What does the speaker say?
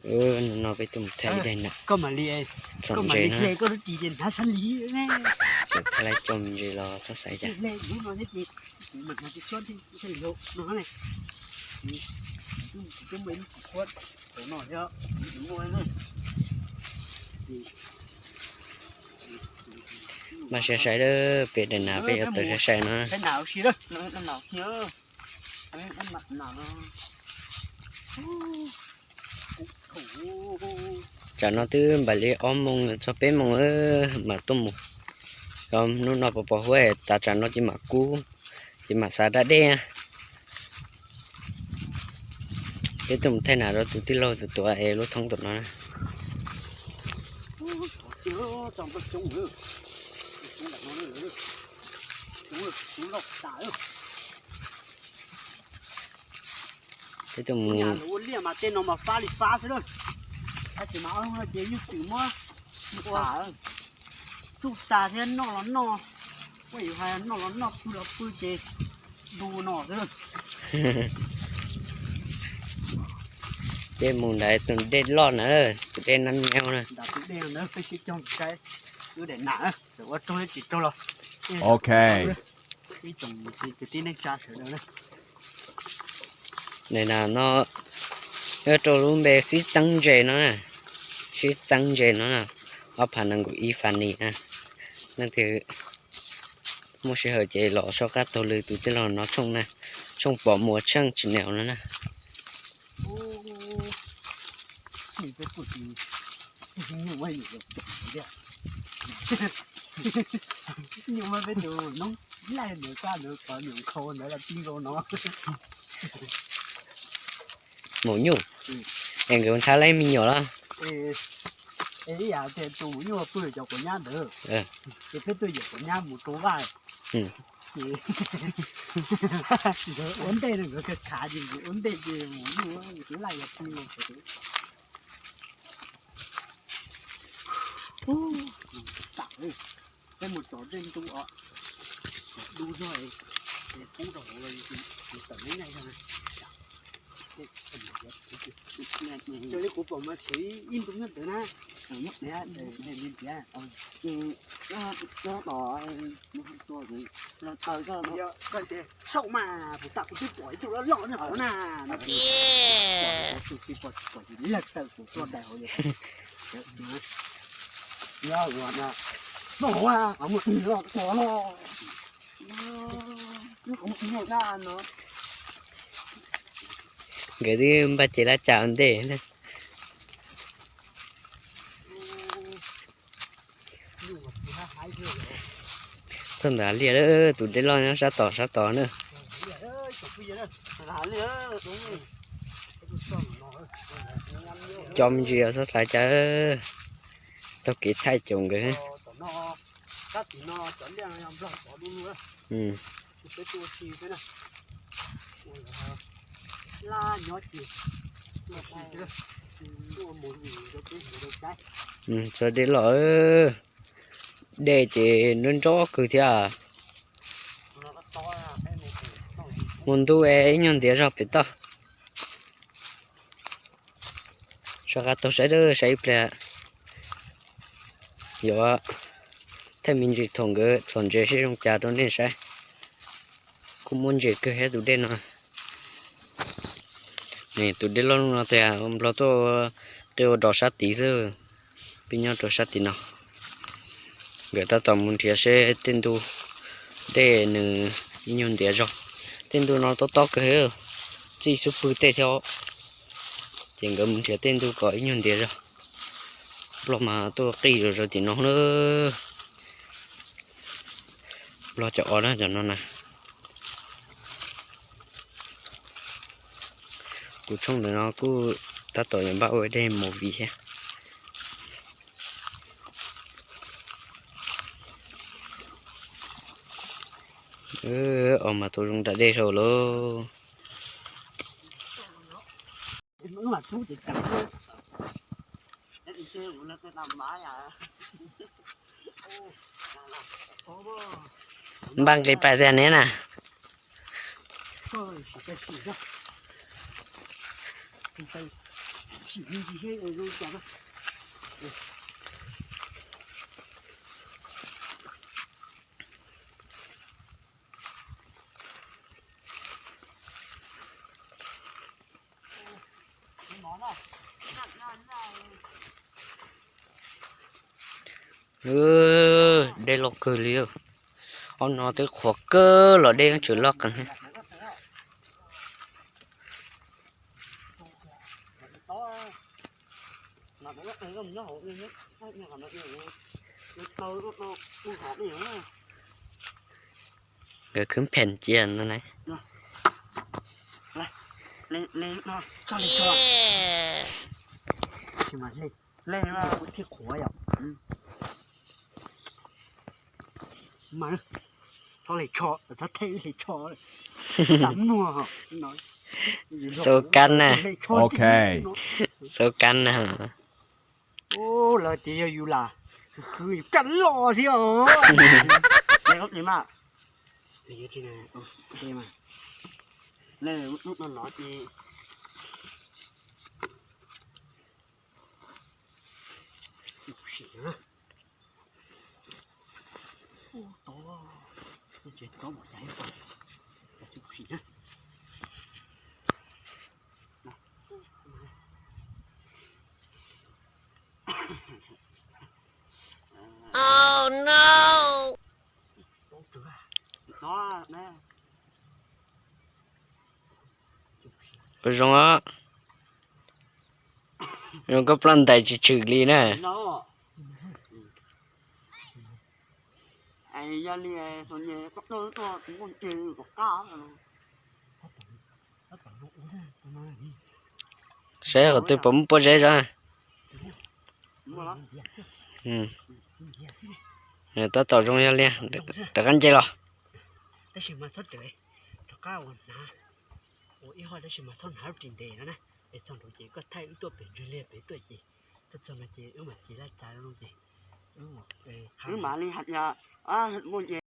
Hnub no peb tuaj mus thaij ib daim nam txhom ntses na. Txawm thaij lawv coj me ntsis los txhob xaiv cas. Mas sai sai lawm, peb daim nam peb yuav tawm sai sai no. Tsam no twb npaum li ob moos txog peb moos mam tuaj mus. Hnub no pos pos huab tas tsam no ces mam kub, ces mam xav da dej. Peb tuaj mus thaij nam rau tus tij laug tus tuav es lub thoob tom no na. Peb tuaj mus. Ua liaj mas tej no mas fab li fab xwb lawm. Tab sis mas ob hnub no ces yeej tseem muab ua tsuj tas thiab noj los noj, ua yus hais noj los noj pw los pw ces du no xwb. Ces mus nram tus dej loj na, tus dej nab nyob na. Nram tus dej no peb sib cog saib lub daim nam txawm ua raug tsis raug los. Ok. Ib tsoom kwv tij neej tsa sawv daws na. Daim nam no nyob rau lub npe Sib Txeeb Ntses no na, Sib Txeeb Ntses no na, ob phav nees nkaum ib Fanny na. Leej twg muaj sij hawm ces los soj qab taug lw tus tij laug no tshooj na, tshooj Pom Muas Tsheej Channel no na. Maum Nyuj, es nkawd nrhav lawv me nyuam los? Ib yam tias tus Maum Nyuj pw cov quav nyab ntawd, ces peb tuaj yuav quav nyab mus rau vaj. Nkawd ua ntej no nkawd khav khav ces nkawd ua ntej ces Maum Nyuj nkawd laij yog pw. Peb mus tso dej ntu os, kom du zog es pub rau hauv los tawm neb nyaij zog. Raws li kuv pom mas tshuav ib ntu nyob ntawd na. Ntiav, ntiav, ntiav, ntiav, txhaum mas kuv tam kuv twb pom ib tug loj loj nyob hauv na. Tus tsis pom, tsis pom ces lawv taw kuv tuaj daim hauv. Nyob ua na, noj hauv qhov muag tig loj pom loj. Nkawd twb npaj ces lab cas ua ntej. Txog ntawm liaj lawm, tus dej loj nyob sab tod sab tod na. Cov me ntsis xav xav cas, taug kev thaij caum nkawd. Txog dej loj, dej ces nrov nrov kawg thiab. Mus ntu es ib nyuag ntiav zog pem toj. Soj qab taug saib, saib ib pliag. Yuav thaij me ntsis thaum nkawd txhom ntses seb zoo cas rau nej saib. Kuj muaj ntses kawg thiab tus dej no. Tus dej loj no tias Nplog tuaj qi ua dog sab tid xwb. Peb nyob rau sab tim no. Nkawd tab tom mus nrhiav seb tej ntu dej nws ib nyuag ntiav zog. Tej ntu no tob tob kawg, txij xub pwg tej thiab. Ces nkawd mus nrhiav tej ntu kom ib nyuag ntiav zog. Nplog mas tuaj qij zom zaws tim no na. Nplog cov os na cov no na. Kuv tshooj ntawm no kuj tab tom yuav npaj ua dej movie thiab. Os mas tau zoo nram dej saud lauj. Npaj nqis pais tiag ne na. Dej loj kawg li. Ob no twb qhuav kawg los dej yeej tseem loj qees. Nkawd khwb phem cia no na. Xauv kab na. Xauv kab na. Lawv tias yog yus lam khwv yus kaj loj thiab os. Ua zoo, zoo koj ploj ntais tsis tshwm li na. Saib qhov twg puas muaj pob zeb zog. Tab tom zoo yog li, rov qab nce los.